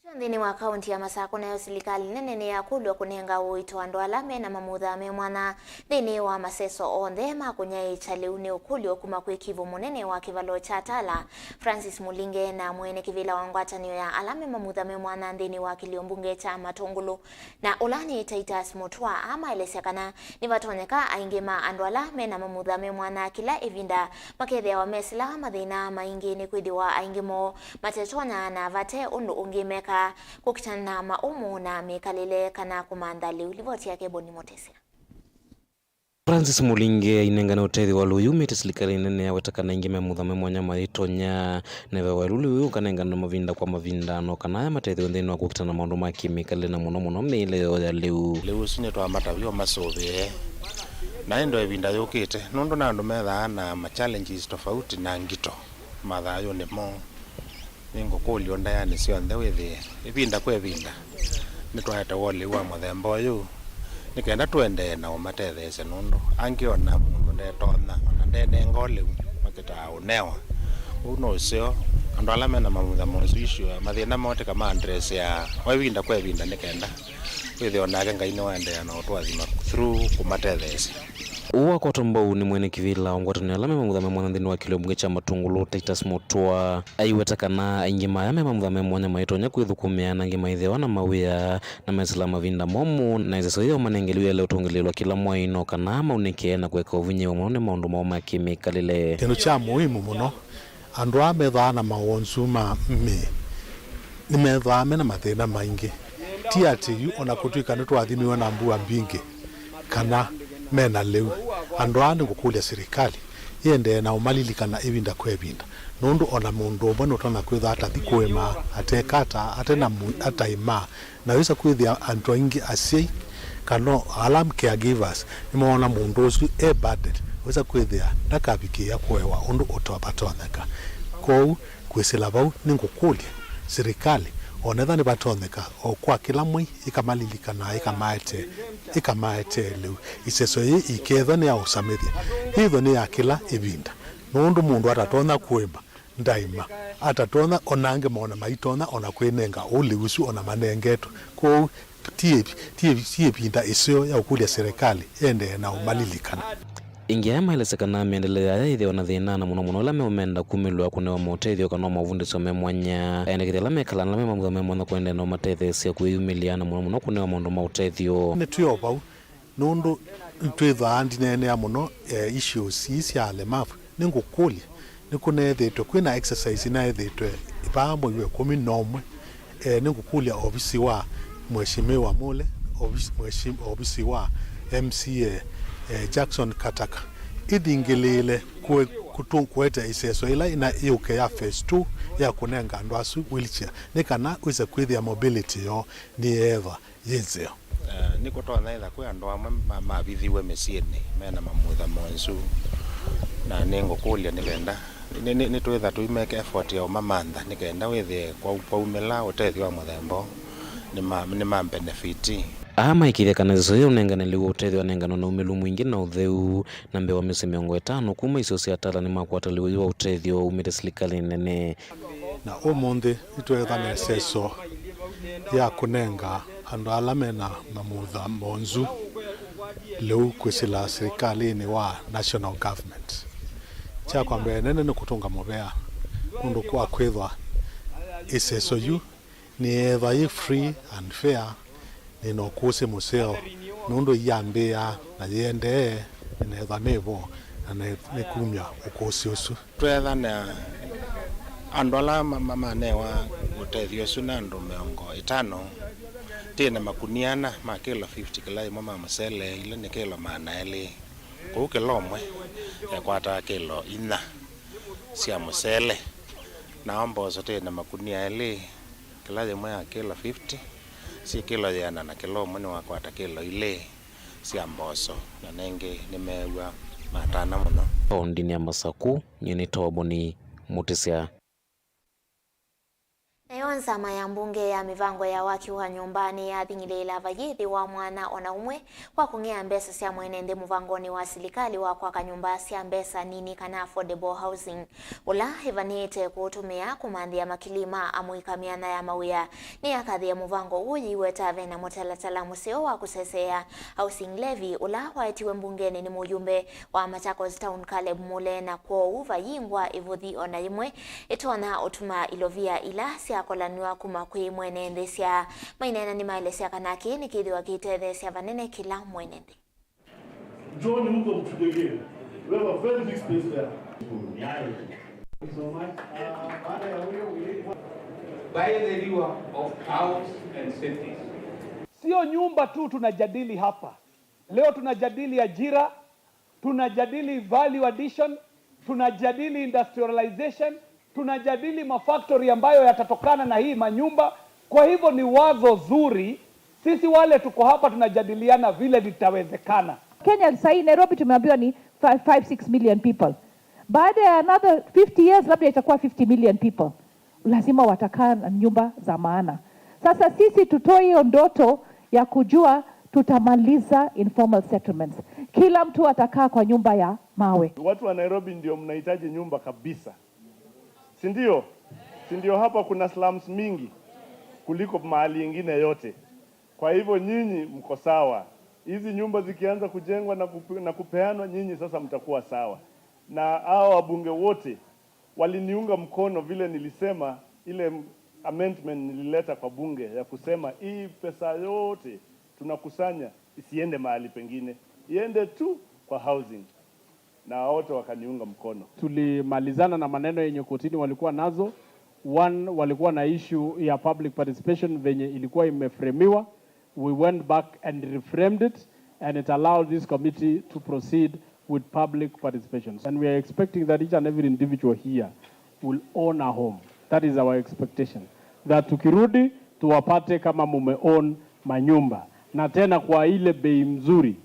Kyo nthĩnĩ wa kaunti ya Masakũ, nayo silikalĩ nene nĩyakũlw'a kũnenga ũito andũ ala me na mamutha me mwanya nthĩnĩ wa maseso onthe ma kũnyaĩĩkya lĩu nĩ ũkũlyo kuma kwĩ kivũ mũnene wa kĩvalo kya Tala, Francis Mulinge, na mwene kĩvĩla wa ngwatanĩo ya ala me mamutha me mwanya nthĩnĩ wa kĩlio mbunge kya Matũngũlũ, na ũla nĩ Titus Mũtũa, amaelesya kana nĩvatonyeka aingĩ ma andũ ala me na mamutha me mwanya kĩla ĩvinda makethĩawa mesĩla mathĩna maingĩ, nĩkwĩthĩwa aingĩ moo matetonya na vate ũndũ ũngĩ meka kũkitana na maũmũ na mĩkalĩle kana kũmantha lĩu. Livoti yake Boni Motesya. Francis Mulinge ainengane ũtethyo wa lĩu yumĩte silikalĩ nene, aweta kana aingĩ me mamutha me mwanya mayĩtonya nevewa lĩu yũkanengana mavinda kwa mavinda, no kana aya matethyo nthĩnĩ wa kũkitana na maũndũ ma kĩmĩkalĩle na mũno mũno mĩĩle yoo ya lĩu. Lĩu ũsu nĩtwamatavya masũvĩe, na ĩndo ĩvinda yũkĩte, nũndũ na andũ methaa na ma challenges tofauti na ngito mathayũnĩ moo. Nĩngũkũlya ndaĩanĩ syonthe wĩthĩe ĩvinda kwa ĩvinda nĩtwaetawa ũlĩu wa mũthemba ũyũ, nĩ kenda tũendee na ũmatetheesya, nũndũ angĩ ona mũndũ ndetonya, ona ndenenga ũlĩu, makĩtaa ũnewa. Ũu no ũseo, andũ ala mena mamutha mosu icio, mathĩna moo tĩka ma address ya o ĩvinda kwa ĩvinda, nĩ kenda wĩthĩe onake Ngai nĩwaendeea na ũtũathima through kũmatetheesya. Ũũ wakwatwa mbau nĩ mwene kĩvĩla wa ngwatanĩo ala me mamutha me mwanya nthĩnĩ wa kĩlio mbunge kya Matũngũlũ, Titus Mũtũa. Aiweta kana aingĩ ma aya me mamutha me mwanya maitonya kwĩthũkũmĩa, na angĩ maithĩawa na mawĩa na mesĩla mavinda momũ, na ĩseso yĩĩ manenge lĩu yaĩle ũtũngĩlĩĩlwa kĩla mwai, no kana maunĩke na kũeka ũvinyĩĩwa mũno nĩ maũndũ moo ma kĩmĩkalĩle. Kĩndũ kya mũimu mũno, andũ aa methaa na mawonzu ma mĩĩ nĩmethĩawa me na mathĩna maingĩ. Ti atĩ yu, o na kũtw'ĩka nĩtwathimiwe na mbua mbingĩ kana me na lĩu, andũ aa nĩngũkũlya silikalĩ ĩendee na ũmalilikana ĩvinda kwa ĩvinda, nũndũ o na mũndũ ũmwe nũtonya kwĩthwa atathi kũĩma, atekata, ate na mu-, ataĩmaa, na wĩsa kwĩthĩa andũ aingĩ asyai kana ala caregivers nĩmoona mũndũ ũsu e burden, wĩsa kwĩthĩa ndakavikĩĩa kũewa ũndũ ũtavatonyeka. Kwoou, kwĩsĩla vau, nĩngũkũlya silikalĩ, o na ethĩwa nĩvatonyeka, o kwa kĩla mwei, ĩkamalilikana, ĩkamaete, ĩkamaete lĩu. Ĩseso yĩĩ ĩkethwa nĩ ya ũsamĩthya, yĩthwe nĩ ya kĩla ĩvinda, nũndũ mũndũ atatonya kũĩma, ndaĩma, atatonya, o na angĩ mona maitonya o na kwĩnenga ũlĩu ũsu o na manengetwe. Kwoou, ti ĩvi-, ti ĩvi-, ti ĩvinda ĩseo ya ũkũlya silikalĩ ĩendee na ũmalilikana. Ĩngĩ aya maelesya kana mĩendele yaya yĩthĩawa na thĩna, na mũno mũno ala meũmenda kumĩlw'a kũnewa maũtethyo kana o mavundĩsyo me mwanya. Aendekethya ala mekalaa na ala me mamutha me mwanya kũendeea na ũmatetheesya kwĩyumĩlya, na mũno mũno kũnewa maũndũ ma ũtethyo. Nĩtwĩ o vau, nũndũ nĩtwĩthwaa ndineenea mũno, eh, issues ii sya alemavu. Nĩngũkũlya, nĩkũneethĩĩtwe kwĩ na exercise ĩnaethĩĩtwe vaa mwei wa ĩkũmi na ũmwe. Eh, nĩngũkũlya ovisi wa Mheshimiwa Mule, ovisi, mheshim-, ovisi wa M C A, eh, Jackson Kataka, ĩthingĩlĩĩle kũe-, kũtũ-, kũete ĩseso ĩla ĩna yũke ya phase two ya kũnenga andũ asu wheelchair, nĩ kana wĩse kwĩthĩa mobility yoo nĩyeethwa yĩ nzeo. Eh, nĩkũtonya ĩtha kwĩ andũ amwe ma-, mavithiw'e mĩsyĩnĩ mena mamutha monzu, na nĩngũkũlya nĩ kenda nĩ-, nĩ-, nĩtwĩtha tũimeka effort ya ũmamantha nĩ kenda wĩthĩe kwau-, kwaumĩla ũtethyo wa mũthemba ũũ nĩ ma-, nĩ ma benefit. Aa maĩkĩĩthya kana ĩseso yĩĩ ũnengane lĩu wa ũtethyo wanenganwa na ũmĩlu mwingĩ na ũtheu, na mbee wa mĩsyĩ mĩongo ĩtano kuma isio sya Tala nĩmakwata lĩu yĩĩ wa ũtethyo umĩte silikalĩ nene. Na ũmũnthĩ nĩtweethana ĩseso ya kũnenga andũ ala me na mamutha monzu lĩu kwĩsĩla silikalĩnĩ wa national government. Kya kwa mbee nene nĩ kũtũnga mũvea nũndũ kwa kwĩthwa ĩseso yu nĩyeethwa yĩ free and fair, nĩ na ũkũsĩ mũseo nũndũ iyambĩĩa na yĩendee, nĩneethwa nĩ vo na nĩ, nĩkumya ũkũsĩ ũsu. Tweethana andũ ala ma-, ma-, manewa ũtethyo ũsu na andũ mĩongo ĩtano, twĩ na makunia ana ma kĩlo fifty kĩla ĩmwe ma mũsele, ila nĩ kĩlo maana elĩ. Kũu kĩla ũmwe ekwataa kĩlo inya sya mũsele, nao mboso twĩ na makunia elĩ, kĩla yĩmwe ya kĩlo fifty, syĩ kĩlo yĩana, na kĩla ũmwe nĩwakwata kĩlo ilĩ sya mboso, na nengĩ nĩmeew'a matana mũno. Kaũndĩnĩ ya Masaku, nyie nĩ Toboni Mũtĩsya. Nayo nzama ya mbunge ya mĩvango ya waki wa nyũmba nĩyathing'ĩlĩĩla vayĩthĩwa mwana o na ũmwe kwa kũng'ea mbesa sya mwene nthĩ mũvangonĩ wa silikalĩ wa kwaka nyũmba sya mbesa nini kana affordable housing, ũla ĩvanĩĩte kũũtũmĩa kũmanthĩa makili ma amũika myanya ya mawĩa. Nĩyakathĩe mũvango ũũ yĩiweta ve na mũtalatala mũseo wa kũseseea housing levy ũla waetiwe mbungenĩ nĩ mũyumbe wa Machakos Town Caleb Mule, na kwoou vayingwa ĩvũthi o na yĩmwe ĩtonya ũtuma ilovia ila syakolanw'a kuma kwĩ mwene nthĩ sya maineena nĩmaelesya kana kĩĩ nĩkĩthĩwa kĩitetheesya vanene kĩla mwene nthĩ. John, huko mtupekee. We have a very big space there. By the river of cows and cities. Sio nyumba tu tunajadili hapa. Leo tunajadili ajira, tunajadili value addition, tunajadili industrialization, tunajadili mafactory ambayo yatatokana na hii manyumba. Kwa hivyo ni wazo zuri, sisi wale tuko hapa tunajadiliana vile litawezekana. Kenya sahii, Nairobi tumeambiwa ni five, five, six million people. Baada ya another fifty years, labda itakuwa fifty million people. Lazima watakaa na nyumba za maana. Sasa sisi tutoe hiyo ndoto ya kujua tutamaliza informal settlements. Kila mtu atakaa kwa nyumba ya mawe. Watu wa Nairobi ndio mnahitaji nyumba kabisa, si ndio? Si ndio hapa kuna slums mingi kuliko mahali ingine yote? Kwa hivyo nyinyi mko sawa. Hizi nyumba zikianza kujengwa na kupe-, na kupeanwa, nyinyi sasa mtakuwa sawa. Na hao wabunge wote waliniunga mkono vile nilisema ile amendment nilileta kwa bunge ya kusema hii pesa yote tunakusanya isiende mahali pengine, iende tu kwa housing, na wote wakaniunga mkono. Tulimalizana na maneno yenye kotini walikuwa nazo. One, walikuwa na issue ya public participation venye ilikuwa imefremiwa. We went back and reframed it, and it allowed this committee to proceed with public participation. And we are expecting that each and every individual here will own a home. That is our expectation. That tukirudi, tuwapate kama mume own manyumba. Na tena kwa ile bei mzuri.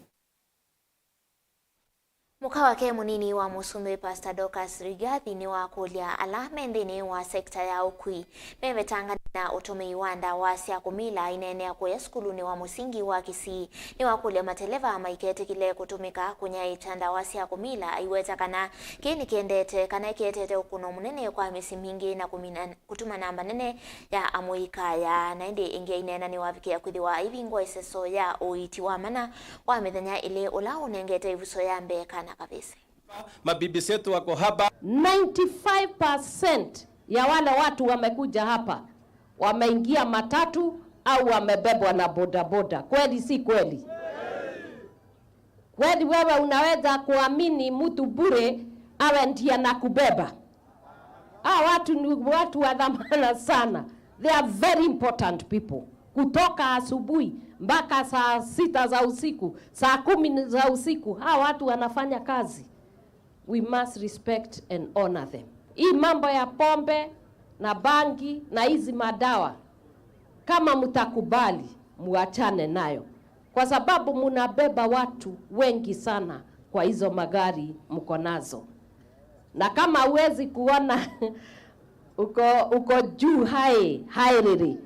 Mũka wake mũnini wa mũsumbĩ, Pastor Dorcas Rigathi, nĩwakũlya ala me nthĩnĩ wa sekita ya ũkui mevetangane na ũtũmĩi wa ndawa sya kũmila aineenea kũya sukulunĩ wa mũsingi wa Kisii. Nĩwakũlya mateleva maiketĩkĩle kũtũmĩka kũnyaĩĩkya ndawa sya kũmila, aiweta kana kĩĩ nĩkĩendete kana ĩkĩetete ũkũno mũnene kwa mĩsyĩ mingĩ na kũmina kũtuma namba nene ya amũika ya, na ĩndĩ ĩngĩ aineena nĩwavikĩa kwĩthĩwa aivingwa ĩseso ya ũiiti wa mana wa mĩthenya ĩlĩ ũla ũnengete ĩvuso ya mbee kana kavĩsĩ. Mabibi zetu wako hapa. Ninety-five percent ya wale watu wamekuja hapa wameingia matatu au wamebebwa na bodaboda. Kweli si kweli? Kweli wewe unaweza kuamini mtu bure awe ndiye anakubeba? Hawa watu ni watu wa dhamana sana. They are very important people. Kutoka asubuhi mpaka saa sita za usiku, saa kumi za usiku, hawa watu wanafanya kazi. We must respect and honor them. Hii mambo ya pombe na bangi na hizi madawa, kama mtakubali, muachane nayo, kwa sababu munabeba watu wengi sana kwa hizo magari mko nazo. Na kama huwezi kuona, uko, uko juu hai, hai riri.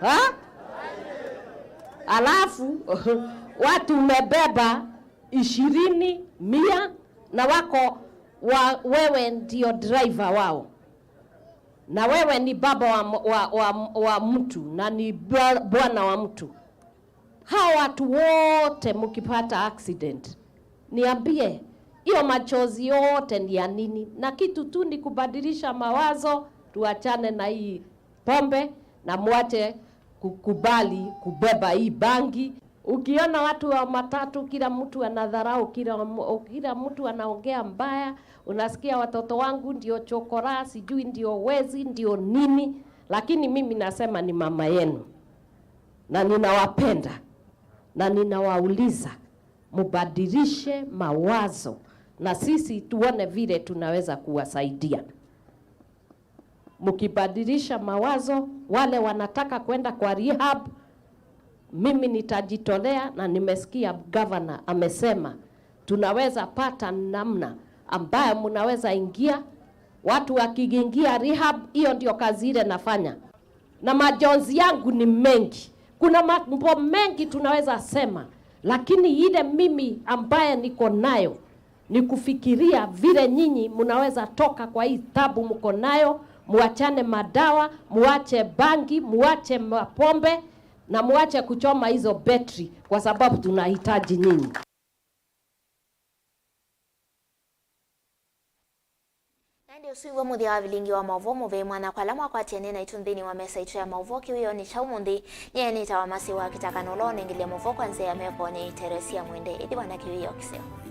Ha? Alafu, watu umebeba ishirini, mia, na wako wa, wewe ndio driver wao. Na wewe ni baba wa, wa, wa, wa mtu, na ni bwa-, bwana wa mtu. Hawa watu wote mkipata accident, niambie, hiyo machozi yote ni ya nini? Na kitu tu ni kubadilisha mawazo, tuachane na hii pombe na muache kukubali kubeba hii bangi. Ukiona watu wa matatu, kila mtu anadharau, kila mu-, kila mtu anaongea mbaya, unasikia, "Watoto wangu ndio chokora, sijui ndio wezi, ndio nini." Lakini mimi nasema ni mama yenu. Na ninawapenda. Na ninawauliza, mubadilishe mawazo na sisi tuone vile tunaweza kuwasaidia. Mkibadilisha mawazo, wale wanataka kwenda kwa rehab, mimi nitajitolea, na nimesikia governor amesema tunaweza pata namna ambayo mnaweza ingia. Watu wakiingia rehab, hiyo ndio kazi ile nafanya. Na majonzi yangu ni mengi. Kuna mambo mengi tunaweza sema, lakini ile mimi ambaye niko nayo ni kufikiria vile nyinyi mnaweza toka kwa hii tabu mko nayo, muachane madawa, muache bangi, muache mapombe, na muache kuchoma hizo betri, kwa sababu tunahitaji nyinyi. Na ĩndĩ ũsu nĩw'o mũthya wa vilingi wa maũvoo mũvee mwanya kwa ala mwakwatĩanĩe naitũ nthĩnĩ wa mesa itũ ya maũvoo kĩwĩonĩ kya ũmũnthĩ. Nyie nĩtawa Masi wa Kĩtaka, na ũla ũnengelile maũvoo kwa nzĩa ya meko nĩ Teresia Mwende. Ĩthĩwa na kĩwĩoo kĩseo.